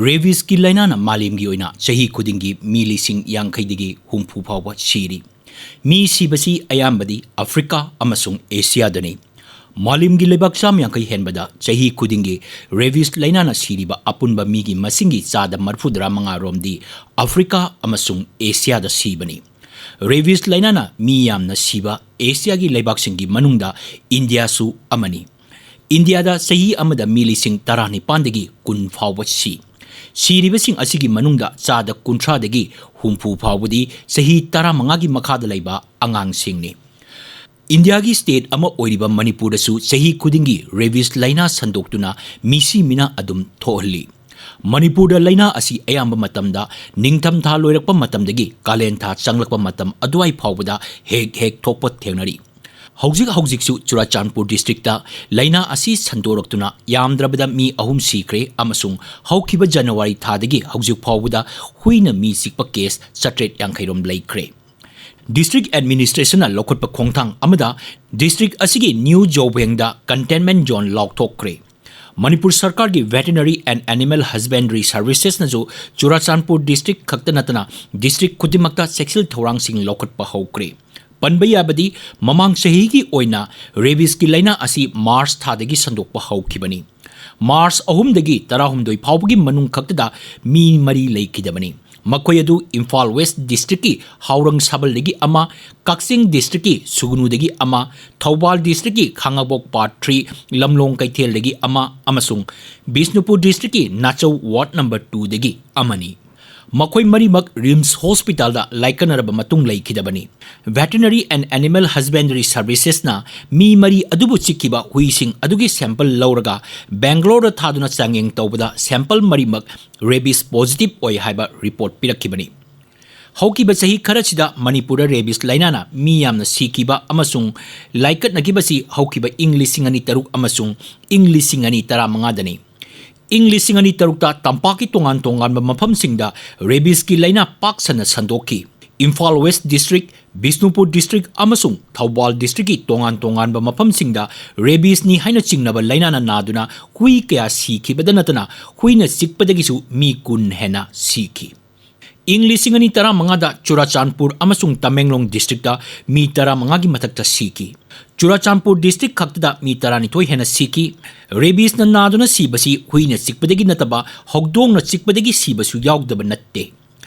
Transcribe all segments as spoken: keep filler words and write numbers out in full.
ꯔꯦꯕꯤꯁꯀꯤ ꯂꯥꯏꯅꯥꯅ ꯃꯥꯂꯦꯝꯒꯤ ꯑꯣꯏꯅ ꯆꯍꯤ ꯈꯨꯗꯤꯡꯒꯤ ꯃꯤ ꯂꯤꯁꯤꯡ ꯌꯥꯡꯈꯩꯗꯒꯤ ꯍꯨꯝꯐꯨ ꯐꯥꯎꯕ ꯁꯤꯔꯤ꯫ ꯃꯤ ꯁꯤꯕꯁꯤ ꯑꯌꯥꯝꯕꯗꯤ ꯑꯐ꯭ꯔꯤꯀꯥ ꯑꯃꯁꯨꯡ ꯑꯦꯁꯤꯌꯥꯗꯅꯤ꯫ ꯃꯥꯂꯦꯝꯒꯤ ꯂꯩꯕꯥꯛ ꯆꯥꯝ ꯌꯥꯡꯈꯩ ꯍꯦꯟꯕꯗ ꯆꯍꯤ ꯈꯨꯗꯤꯡꯒꯤ ꯔꯦꯕꯤꯁ ꯂꯥꯏꯅꯥꯅ ꯁꯤꯔꯤꯕ ꯑꯄꯨꯟꯕ ꯃꯤꯒꯤ ꯃꯁꯤꯡꯒꯤ ꯆꯥꯗ ꯃꯔꯤꯐꯨꯇꯔꯥ ꯃꯉꯥ ꯔꯣꯝꯗꯤ ꯑꯐ꯭ꯔꯤꯀꯥ ꯑꯃꯁꯨꯡ ꯑꯦꯁꯤꯌꯥꯗ ꯁꯤꯕꯅꯤ꯫ ꯔꯦꯕꯤꯁ ꯂꯥꯏꯅꯥꯅ ꯃꯤ ꯌꯥꯝꯅ ꯁꯤꯕ ꯑꯦꯁꯤꯌꯥꯒꯤ ꯂꯩꯕꯥꯛꯁꯤꯡꯒꯤ ꯃꯅꯨꯡꯗ ꯏꯟꯗꯤꯌꯥꯁꯨ ꯑꯃꯅꯤ꯫ ꯏꯟꯗꯤꯌꯥꯗ ꯆꯍꯤ ꯑꯃꯗ ꯃꯤ ꯂꯤꯁꯤꯡ ꯇꯔꯥꯅꯤꯄꯥꯟꯗꯒꯤ ꯀꯨꯟ ꯐꯥꯎꯕ ꯁꯤ꯫ ꯁꯤꯔꯤꯕꯁꯤꯡ ꯑꯁꯤꯒꯤ ꯃꯅꯨꯡꯗ ꯆꯥꯗ ꯀꯨꯟꯊ꯭ꯔꯥꯗꯒꯤ ꯍꯨꯝꯐꯨ ꯐꯥꯎꯕꯗꯤ ꯆꯍꯤ ꯇꯔꯥꯃꯉꯥꯒꯤ ꯃꯈꯥꯗ ꯂꯩꯕ ꯑꯉꯥꯡꯁꯤꯡꯅꯤ꯫ ꯏꯟꯗꯤꯌꯥꯒꯤ state ꯑꯃ ꯑꯣꯏꯔꯤꯕ ꯃꯅꯤꯄꯨꯔꯗꯁꯨ ꯆꯍꯤ ꯈꯨꯗꯤꯡꯒꯤ ꯔꯦꯕꯤꯁ ꯂꯥꯏꯅꯥ ꯁꯟꯗꯣꯛꯇꯨꯅ ꯃꯤꯁꯤ ꯃꯤꯅꯥ ꯑꯗꯨꯝ ꯊꯣꯛꯍꯜꯂꯤ꯫ ꯃꯅꯤꯄꯨꯔꯗ ꯂꯥꯏꯅꯥ ꯑꯁꯤ ꯑꯌꯥꯝꯕ ꯃꯇꯝꯗ ꯅꯤꯡꯊꯝꯊꯥ ꯂꯣꯏꯔꯛꯄ ꯃꯇꯝꯗꯒꯤ ꯀꯥꯂꯦꯟ ꯊꯥ ꯆꯪꯂꯛꯄ ꯃꯇꯝ ꯑꯗꯨꯋꯥꯏ ꯐꯥꯎꯕꯗ ꯍꯦꯛ ꯍꯦꯛ ꯊꯣꯛꯄ ꯊꯦꯡꯅꯔꯤ꯫ ꯍꯧꯖꯤꯛ ꯍꯧꯖꯤꯛꯁꯨ ꯆꯨꯔꯥꯆꯥꯟꯄꯨꯔ districtꯇ ꯂꯥꯏꯅꯥ ꯑꯁꯤ ꯁꯟꯗꯣꯔꯛꯇꯨꯅ ꯌꯥꯝꯗ꯭ꯔꯕꯗ ꯃꯤ ꯑꯍꯨꯝ ꯁꯤꯈ꯭ꯔꯦ ꯑꯃꯁꯨꯡ ꯍꯧꯈꯤꯕ ꯖꯅꯋꯥꯔꯤ ꯊꯥꯗꯒꯤ ꯍꯧꯖꯤꯛ ꯐꯥꯎꯕꯗ ꯍꯨꯏꯅ ꯃꯤ ꯆꯤꯛꯄ case ꯆꯥꯇ꯭ꯔꯦꯠ ꯌꯥꯡꯈꯩ ꯔꯣꯝ ꯂꯩꯈ꯭ꯔꯦ꯫ District administrationꯅ ꯂꯧꯈꯠꯄ ꯈꯣꯡꯊꯥꯡ ꯑꯃꯗ district ꯑꯁꯤꯒꯤ ꯅ꯭ꯌꯨ ꯖꯧꯕꯦꯡꯗ containment zone ꯂꯥꯎꯊꯣꯛꯈ꯭ꯔꯦ꯫ ꯃꯅꯤꯄꯨꯔ ꯁꯔꯀꯥꯔꯒꯤ Veterinary and Animal Husbandry Servicesꯅꯁꯨ Churachandpur district ꯈꯛꯇ ꯅꯠꯇꯅ district ꯈꯨꯗꯤꯡꯃꯛꯇ ꯆꯦꯛꯁꯤꯜ ꯊꯧꯔꯥꯡꯁꯤꯡ ꯂꯧꯈꯠꯄ ꯍꯧꯈ꯭ꯔꯦ꯫ ꯄꯟꯕ ꯌꯥꯕꯗꯤ, ꯃꯃꯥꯡ ꯆꯍꯤꯒꯤ ꯑꯣꯏꯅ ꯔꯦꯕꯤꯁꯀꯤ ꯂꯥꯏꯅꯥ ꯑꯁꯤ ꯃꯥꯔꯆ ꯊꯥꯗꯒꯤ ꯁꯟꯗꯣꯛꯄ ꯍꯧꯈꯤꯕꯅꯤ꯫ ꯃꯥꯔꯆ ꯑꯍꯨꯝꯗꯒꯤ ꯇꯔꯥꯍꯨꯝꯗꯣꯏ ꯐꯥꯎꯕꯒꯤ ꯃꯅꯨꯡ ꯈꯛꯇꯗ ꯃꯤ ꯃꯔꯤ ꯂꯩꯈꯤꯗꯕꯅꯤ꯫ ꯃꯈꯣꯏ ꯑꯗꯨ ꯏꯝꯐꯥꯜ West districtꯀꯤ ꯍꯥꯎꯔꯪ ꯁꯥꯕꯜꯗꯒꯤ ꯑꯃ, ꯀꯛꯆꯤꯡ districtꯀꯤ ꯁꯨꯒꯅꯨꯗꯒꯤ ꯑꯃ, ꯊꯧꯕꯥꯜ districtꯀꯤ ꯈꯥꯉꯕꯣꯛ part three ꯂꯝꯂꯣꯡ ꯀꯩꯊꯦꯜꯗꯒꯤ ꯑꯃ ꯑꯃꯁꯨꯡ ꯕꯤꯁꯅꯨꯄꯨꯔ districtꯀꯤ ꯅꯥꯆꯧ ward number twoꯗꯒꯤ ꯑꯃꯅꯤ꯫ ꯃꯈꯣꯏ ꯃꯔꯤꯃꯛ RIMS hospitalꯗ ꯂꯥꯏꯀꯠꯅꯔꯕ ꯃꯇꯨꯡ ꯂꯩꯈꯤꯗꯕꯅꯤ꯫ Veterinary and Animal Husbandry Servicesꯅ ꯃꯤ ꯃꯔꯤ ꯑꯗꯨꯕꯨ ꯆꯤꯛꯈꯤꯕ ꯍꯨꯏꯁꯤꯡ ꯑꯗꯨꯒꯤ sample ꯂꯧꯔꯒ ꯕꯦꯡꯒꯂꯣꯔꯗ ꯊꯥꯗꯨꯅ ꯆꯥꯡꯌꯦꯡ ꯇꯧꯕꯗ sample ꯃꯔꯤꯃꯛ rabies positive ꯑꯣꯏ ꯍꯥꯏꯕ report ꯄꯤꯔꯛꯈꯤꯕꯅꯤ꯫ ꯍꯧꯈꯤꯕ ꯆꯍꯤ ꯈꯔꯁꯤꯗ ꯃꯅꯤꯄꯨꯔꯗ rabies ꯂꯥꯏꯅꯥꯅ ꯃꯤ ꯌꯥꯝꯅ ꯁꯤꯈꯤꯕ ꯑꯃꯁꯨꯡ ꯂꯥꯏꯀꯠꯅꯈꯤꯕꯁꯤ ꯍꯧꯈꯤꯕ ꯏꯪ ꯂꯤꯁꯤꯡ ꯑꯅꯤ ꯇꯔꯨꯛ ꯑꯃꯁꯨꯡ ꯏꯪ ꯂꯤꯁꯤꯡ ꯑꯅꯤ ꯇꯔꯥꯃꯉꯥꯗꯅꯤ꯫ ꯏꯪ ꯂꯤꯁꯤꯡ ꯑꯅꯤ ꯇꯔꯨꯛꯇ ꯇꯝꯄꯥꯛꯀꯤ ꯇꯣꯉꯥꯟ ꯇꯣꯉꯥꯟꯕ ꯃꯐꯝꯁꯤꯡꯗ rabiesꯀꯤ ꯂꯥꯏꯅꯥ ꯄꯥꯛ ꯁꯟꯅ ꯁꯟꯗꯣꯛꯈꯤ꯫ Imphal west district, Bishnupur district ꯑꯃꯁꯨꯡ ꯊꯧꯕꯥꯜ ꯗꯤꯁꯇ꯭ꯔꯤꯛꯀꯤ ꯇꯣꯉꯥꯟ ꯇꯣꯉꯥꯟꯕ ꯃꯐꯝꯁꯤꯡꯗ ꯔꯦꯕꯤꯁꯅꯤ ꯍꯥꯏꯅ ꯆꯤꯡꯅꯕ ꯂꯥꯏꯅꯥꯅ ꯅꯥꯗꯨꯅ ꯍꯨꯏ ꯀꯌꯥ ꯁꯤꯈꯤꯕꯗ ꯅꯠꯇꯅ ꯍꯨꯏꯅ ꯆꯤꯛꯄꯗꯒꯤꯁꯨ ꯃꯤ ꯀꯨꯟ ꯍꯦꯟꯅ ꯁꯤꯈꯤ꯫ ꯏꯪ ꯂꯤꯁꯤꯡ ꯑꯅꯤ ꯇꯔꯥꯃꯉꯥꯗ ꯆꯨꯔꯥꯆꯥꯟꯄꯨꯔ ꯑꯃꯁꯨꯡ ꯇꯃꯦꯡꯂꯣꯡ ꯗꯤꯁꯇ꯭ꯔꯤꯛꯇ ꯃꯤ ꯇꯔꯥꯃꯉꯥꯒꯤ ꯃꯊꯛꯇ ꯁꯤꯈꯤ꯫ ꯆꯨꯔꯥꯆꯥꯟꯄꯨꯔ ꯗꯤꯁꯇ꯭ꯔꯤꯛ ꯈꯛꯇꯗ ꯃꯤ ꯇꯔꯥꯅꯤꯊꯣꯏ ꯍꯦꯟꯅ ꯁꯤꯈꯤ꯫ ꯔꯦꯕꯤꯁꯅ ꯅꯥꯗꯨꯅ ꯁꯤꯕꯁꯤ ꯍꯨꯏꯅ ꯆꯤꯛꯄꯗꯒꯤ ꯅꯠꯇꯕ ꯍꯧꯗꯣꯡꯅ ꯆꯤꯛꯄꯗꯒꯤ ꯁꯤꯕꯁꯨ ꯌꯥꯎꯗꯕ ꯅꯠꯇꯦ꯫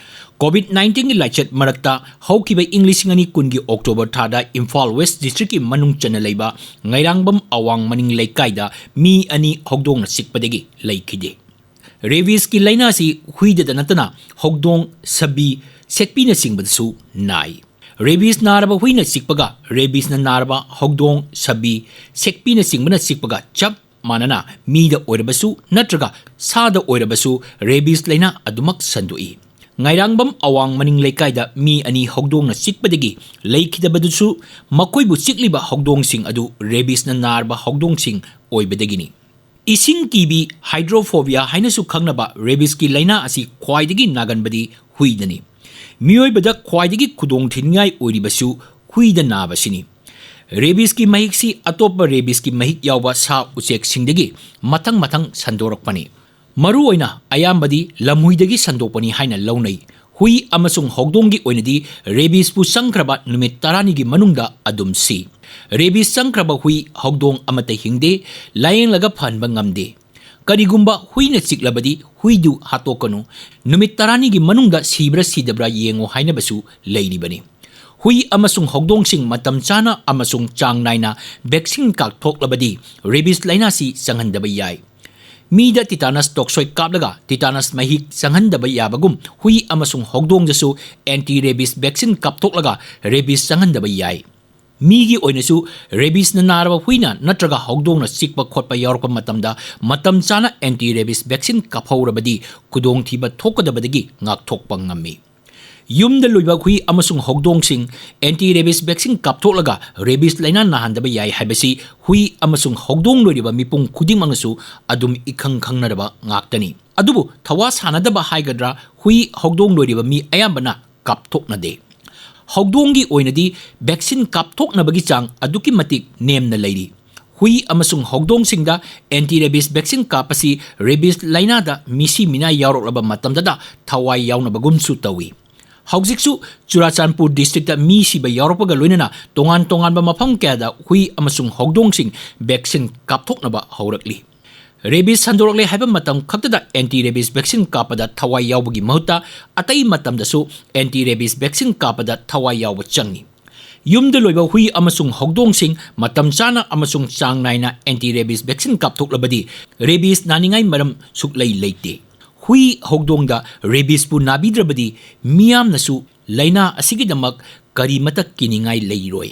ꯀꯣꯚꯤꯗ ꯅꯥꯏꯟꯇꯤꯟꯒꯤ ꯂꯥꯏꯆꯠ ꯃꯔꯛꯇ ꯍꯧꯈꯤꯕ ꯏꯪ ꯂꯤꯁꯤꯡ ꯑꯅꯤ ꯀꯨꯟꯒꯤ ꯑꯣꯛꯇꯣꯕꯔ ꯊꯥꯗ ꯏꯝꯐꯥꯜ ꯋꯦꯁ ꯗꯤꯁꯇ꯭ꯔꯤꯛꯀꯤ ꯃꯅꯨꯡ ꯆꯟꯅ ꯂꯩꯕ ꯉꯩꯔꯥꯡꯕꯝ ꯑꯋꯥꯡ ꯃꯅꯤꯡ ꯂꯩꯀꯥꯏꯗ ꯃꯤ ꯑꯅꯤ ꯍꯧꯗꯣꯡꯅ ꯆꯤꯛꯄꯗꯒꯤ ꯂꯩꯈꯤꯗꯦ꯫ ꯔꯦꯕꯤꯁꯀꯤ ꯂꯥꯏꯅꯥꯁꯤ ꯍꯨꯏꯗꯗ ꯅꯠꯇꯅ ꯍꯧꯗꯣꯡ, ꯁꯥꯕꯤ, ꯁꯦꯛꯄꯤꯅꯆꯤꯡꯕꯗꯁꯨ ꯅꯥꯏ꯫ ꯔꯦꯕꯤꯁ ꯅꯥꯔꯕ ꯍꯨꯏꯅ ꯆꯤꯛꯄꯒ ꯔꯦꯕꯤꯁꯅ ꯅꯥꯔꯕ ꯍꯧꯗꯣꯡ, ꯁꯥꯕꯤ, ꯁꯦꯛꯄꯤꯅꯆꯤꯡꯕꯅ ꯆꯤꯛꯄꯒ ꯆꯞ ꯃꯥꯟꯅꯅ ꯃꯤꯗ ꯑꯣꯏꯔꯕꯁꯨ ꯅꯠꯇ꯭ꯔꯒ ꯁꯥꯗ ꯑꯣꯏꯔꯕꯁꯨ ꯔꯦꯕꯤꯁ ꯂꯥꯏꯅꯥ ꯑꯗꯨꯃꯛ ꯁꯟꯗꯣꯛꯏ꯫ ꯉꯥꯏꯔꯥꯡꯕꯝ ꯑꯋꯥꯡ ꯃꯅꯤꯡ ꯂꯩꯀꯥꯏꯗ ꯃꯤ ꯑꯅꯤ ꯍꯧꯗꯣꯡꯅ ꯆꯤꯛꯄꯗꯒꯤ ꯂꯩꯈꯤꯗꯕꯗꯨꯁꯨ ꯃꯈꯣꯏꯕꯨ ꯆꯤꯛꯂꯤꯕ ꯍꯧꯗꯣꯡꯁꯤꯡ ꯑꯗꯨ ꯔꯦꯕꯤꯁꯅ ꯅꯥꯔꯕ ꯍꯧꯗꯣꯡꯁꯤꯡ ꯑꯣꯏꯕꯗꯒꯤꯅꯤ꯫ ꯏꯁꯤꯡ ꯀꯤꯕꯤ, ꯍꯥꯏꯗ꯭ꯔꯣꯐꯣꯕꯤꯌꯥ ꯍꯥꯏꯅꯁꯨ ꯈꯪꯅꯕ ꯔꯦꯕꯤꯁꯀꯤ ꯂꯥꯏꯅꯥ ꯑꯁꯤ ꯈ꯭ꯋꯥꯏꯗꯒꯤ ꯅꯥꯒꯟꯕꯗꯤ ꯍꯨꯏꯗꯅꯤ꯫ ꯃꯤꯑꯣꯏꯕꯗ ꯈ꯭ꯋꯥꯏꯗꯒꯤ ꯈꯨꯗꯣꯡ ꯊꯤꯅꯤꯡꯉꯥꯏ ꯑꯣꯏꯔꯤꯕꯁꯨ ꯍꯨꯏꯗ ꯅꯥꯕꯁꯤꯅꯤ꯫ ꯔꯦꯕꯤꯁꯀꯤ ꯃꯍꯤꯛꯁꯤ ꯑꯇꯣꯞꯄ ꯔꯦꯕꯤꯁꯀꯤ ꯃꯍꯤꯛ ꯌꯥꯎꯕ ꯁꯥ ꯎꯆꯦꯛꯁꯤꯡꯗꯒꯤ ꯃꯊꯪ ꯃꯊꯪ ꯁꯟꯗꯣꯔꯛꯄꯅꯤ꯫ ꯃꯔꯨꯑꯣꯏꯅ ꯑꯌꯥꯝꯕꯗꯤ ꯂꯝꯍꯨꯏꯗꯒꯤ ꯁꯟꯗꯣꯛꯄꯅꯤ ꯍꯥꯏꯅ ꯂꯧꯅꯩ꯫ ꯍꯨꯏ ꯑꯃꯁꯨꯡ ꯍꯧꯗꯣꯡꯒꯤ ꯑꯣꯏꯅꯗꯤ ꯔꯦꯕꯤꯁꯄꯨ ꯆꯪꯈ꯭ꯔꯕ ꯅꯨꯃꯤꯠ ꯇꯔꯥꯅꯤꯒꯤ ꯃꯅꯨꯡꯗ ꯑꯗꯨꯝ ꯁꯤ꯫ ꯔꯦꯕꯤꯁ ꯆꯪꯈ꯭ꯔꯕ ꯍꯨꯏ, ꯍꯧꯗꯣꯡ ꯑꯃꯠꯇ ꯍꯤꯡꯗꯦ, ꯂꯥꯌꯦꯡꯂꯒ ꯐꯍꯟꯕ ꯉꯝꯗꯦ꯫ ꯀꯔꯤꯒꯨꯝꯕ ꯍꯨꯏꯅ ꯆꯤꯛꯂꯕꯗꯤ ꯍꯨꯏꯗꯨ ꯍꯥꯠꯇꯣꯛꯀꯅꯨ꯫ ꯅꯨꯃꯤꯠ ꯇꯔꯥꯅꯤꯒꯤ ꯃꯅꯨꯡꯗ ꯁꯤꯕ꯭ꯔꯥ ꯁꯤꯗꯕ꯭ꯔꯥ ꯌꯦꯡꯉꯨ ꯍꯥꯏꯅꯕꯁꯨ ꯂꯩꯔꯤꯕꯅꯤ꯫ ꯍꯨꯏ ꯑꯃꯁꯨꯡ ꯍꯧꯗꯣꯡꯁꯤꯡ ꯃꯇꯝ ꯆꯥꯅ ꯑꯃꯁꯨꯡ ꯆꯥꯡ ꯅꯥꯏꯅ ꯚꯦꯛꯁꯤꯟ ꯀꯥꯞꯊꯣꯛꯂꯕꯗꯤ ꯔꯦꯕꯤꯁ ꯂꯥꯏꯅꯥꯁꯤ ꯆꯪꯍꯟꯗꯕ ꯌꯥꯏ꯫ ꯃꯤꯗ ꯇꯤꯇꯥꯅꯁ ꯇꯣꯛꯁꯣꯏ ꯀꯥꯞꯂꯒ ꯇꯤꯇꯥꯅꯁ ꯃꯍꯤꯛ ꯆꯪꯍꯟꯗꯕ ꯌꯥꯕꯒꯨꯝ ꯍꯨꯏ ꯑꯃꯁꯨꯡ ꯍꯧꯗꯣꯡꯗꯁꯨ ꯑꯦꯟꯇꯤ ꯔꯦꯕꯤꯁ ꯚꯦꯛꯁꯤꯟ ꯀꯥꯞꯊꯣꯛꯂꯒ ꯔꯦꯕꯤꯁ ꯆꯪꯍꯟꯗꯕ ꯌꯥꯏ꯫ ꯃꯤꯒꯤ ꯑꯣꯏꯅꯁꯨ ꯔꯦꯕꯤꯁꯅ ꯅꯥꯔꯕ ꯍꯨꯏꯅ ꯅꯠꯇ꯭ꯔꯒ ꯍꯧꯗꯣꯡꯅ ꯆꯤꯛꯄ ꯈꯣꯠꯄ ꯌꯥꯎꯔꯛꯄ ꯃꯇꯝꯗ ꯃꯇꯝ ꯆꯥꯅ ꯑꯦꯟꯇꯤ ꯔꯦꯕꯤꯁ ꯚꯦꯛꯁꯤꯟ ꯀꯥꯞꯍꯧꯔꯕꯗꯤ ꯈꯨꯗꯣꯡꯊꯤꯕ ꯊꯣꯛꯀꯗꯕꯗꯒꯤ ꯉꯥꯛꯊꯣꯛꯄ ꯉꯝꯃꯤ꯫ ꯌꯨꯝꯗ ꯂꯣꯏꯕ ꯍꯨꯏ ꯑꯃꯁꯨꯡ ꯍꯧꯗꯣꯡꯁꯤꯡ ꯑꯦꯟꯇꯤ ꯔꯦꯕꯤꯁ ꯚꯦꯛꯁꯤꯟ ꯀꯥꯞꯊꯣꯛꯂꯒ ꯔꯦꯕꯤꯁ ꯂꯥꯏꯅꯥ ꯅꯥꯍꯟꯗꯕ ꯌꯥꯏ ꯍꯥꯏꯕꯁꯤ ꯍꯨꯏ ꯑꯃꯁꯨꯡ ꯍꯧꯗꯣꯡ ꯂꯣꯏꯔꯤꯕ ꯃꯤꯄꯨꯝ ꯈꯨꯗꯤꯡꯃꯛꯅꯁꯨ ꯑꯗꯨꯝ ꯏꯈꯪ ꯈꯪꯅꯔꯕ ꯉꯥꯛꯇꯅꯤ꯫ ꯑꯗꯨꯕꯨ ꯊꯋꯥ ꯁꯥꯅꯗꯕ ꯍꯥꯏꯒꯗ꯭ꯔꯥ, ꯍꯨꯏ ꯍꯧꯗꯣꯡ ꯂꯣꯏꯔꯤꯕ ꯃꯤ ꯑꯌꯥꯝꯕꯅ ꯀꯥꯞꯊꯣꯛꯅꯗꯦ꯫ ꯍꯧꯗꯣꯡꯒꯤ ꯑꯣꯏꯅꯗꯤ vaccine ꯀꯥꯞꯊꯣꯛꯅꯕꯒꯤ ꯆꯥꯡ ꯑꯗꯨꯛꯀꯤ ꯃꯇꯤꯛ ꯅꯦꯝꯅ ꯂꯩꯔꯤ꯫ ꯍꯨꯏ ꯑꯃꯁꯨꯡ ꯍꯧꯗꯣꯡꯁꯤꯡꯗ anti rabies vaccine ꯀꯥꯞꯄꯁꯤ rabies ꯂꯥꯏꯅꯥꯗ ꯃꯤꯁꯤ ꯃꯤꯅꯥꯏ ꯌꯥꯎꯔꯛꯂꯕ ꯃꯇꯝꯗꯗ ꯊꯋꯥꯏ ꯌꯥꯎꯅꯕꯒꯨꯝꯁꯨ ꯇꯧꯏ꯫ ꯍꯧꯖꯤꯛꯁꯨ ꯆꯨꯔꯥꯆꯥꯟꯄꯨꯔ districtꯇ ꯃꯤ ꯁꯤꯕ ꯌꯥꯎꯔꯛꯄꯒ ꯂꯣꯏꯅꯅ ꯇꯣꯉꯥꯟ ꯇꯣꯉꯥꯟꯕ ꯃꯐꯝ ꯀꯌꯥꯗ ꯍꯨꯏ ꯑꯃꯁꯨꯡ ꯍꯧꯗꯣꯡꯁꯤꯡ vaccine ꯀꯥꯞꯊꯣꯛꯅꯕ ꯍꯧꯔꯛꯂꯤ꯫ Rabies ꯁꯟꯗꯣꯔꯛꯂꯦ ꯍꯥꯏꯕ ꯃꯇꯝ ꯈꯛꯇꯗ anti rabies vaccine ꯀꯥꯞꯄꯗ ꯊꯋꯥꯏ ꯌꯥꯎꯕꯒꯤ ꯃꯍꯨꯠꯇ ꯑꯇꯩ ꯃꯇꯝꯗꯁꯨ anti rabies vaccine ꯀꯥꯞꯄꯗ ꯊꯋꯥꯏ ꯌꯥꯎꯕ ꯆꯪꯏ꯫ ꯌꯨꯝꯗ ꯂꯣꯏꯕ ꯍꯨꯏ ꯑꯃꯁꯨꯡ ꯍꯧꯗꯣꯡꯁꯤꯡ ꯃꯇꯝ ꯆꯥꯅ ꯑꯃꯁꯨꯡ ꯆꯥꯡ ꯅꯥꯏꯅ anti rabies vaccine ꯀꯥꯞꯊꯣꯛꯂꯕꯗꯤ rabies ꯅꯥꯅꯤꯡꯉꯥꯏ ꯃꯔꯝ ꯁꯨꯛꯂꯩ ꯂꯩꯇꯦ꯫ ꯍꯨꯏ ꯍꯧꯗꯣꯡꯗ rabiesꯄꯨ ꯅꯥꯕꯤꯗ꯭ꯔꯕꯗꯤ ꯃꯤꯌꯥꯝꯅꯁꯨ ꯂꯥꯏꯅꯥ ꯑꯁꯤꯒꯤꯗꯃꯛ ꯀꯔꯤꯃꯇ ꯀꯤꯅꯤꯡꯉꯥꯏ ꯂꯩꯔꯣꯏ꯫